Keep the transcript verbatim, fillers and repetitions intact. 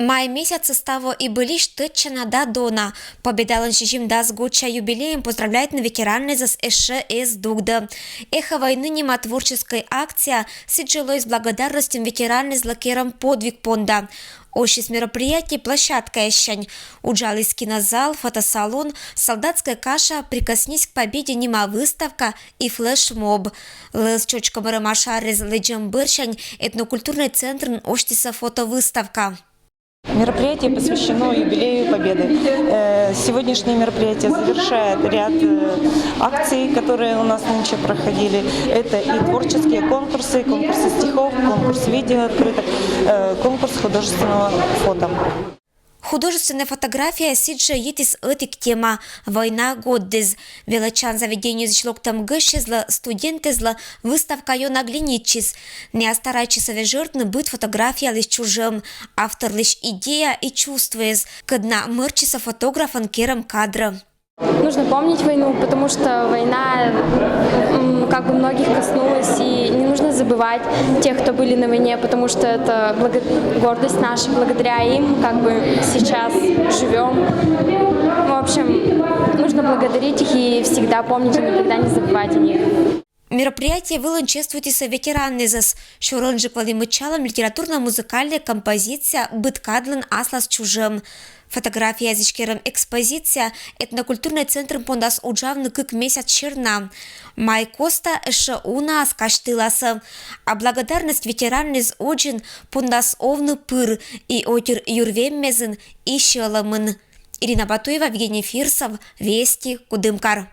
Май месяцысь таво и былись тӧдчана да дона. Победалӧн сизимдас годся юбилейӧн поздравляйтны ветераннэзэс эшшӧ эз дугды. «Эхо войны» нима творческӧй акция сідзжӧ лоис благодарностьӧн ветераннэзлы керӧм подвиг понда. Озис мероприятие площадкаяссянь. Уджаліс кинозал, фотосалон, «Солдатская каша», «Прикоснись к победе» нима выставка и флешмоб. Лӧз чочком рӧма шарӧс лэдзӧм бӧрсянь этнокультурнӧй центрын озисны фотовыставка. Мероприятие посвящено юбилею Победы. Э, Сегодняшнее мероприятие завершает ряд э, акций, которые у нас нынче проходили. Это и творческие конкурсы, конкурсы стихов, конкурс видеооткрыток, э, конкурс художественного фото. Художественнӧй фотография сідзжӧ йитіс ӧтик тема — война годдэз. Велӧдчан заведениеысь локтӧм гӧсьтъяслы, студентъяслы выставка ёна глянитчис. Найӧ старайтчисны вежӧртны быд фотографиялысь чужӧм, авторлысь идея и чувствоез, кӧдна мӧрччисны фотографӧн керӧм кадрӧ. Нужно помнить войну, потому что война м, как бы многих коснулась, и не нужно забывать тех, кто были на войне, потому что это благо- гордость наша, благодаря им как бы сейчас живем. В общем, нужно благодарить их и всегда помнить и никогда не забывать о них. Мероприятие вылын чествуйтісны ветераннэзэс. Сёрӧнджык вӧлі мыччалӧм литературно-музыкальнӧй композиция «Быд кадлӧн аслас чужӧм». Фотографияясысь керӧм экспозиция этнокультурнӧй центрын пондас уджавны кык месяц сьӧрна. Май коста эшшӧ унаӧс казьтыласӧ. А благодарность ветераннэз водзын пондас овны пыр и отир юрвеммезын, и сьӧлӧмын. Ирина Батуева, Евгений Фирсов, «Вести», Кудымкар.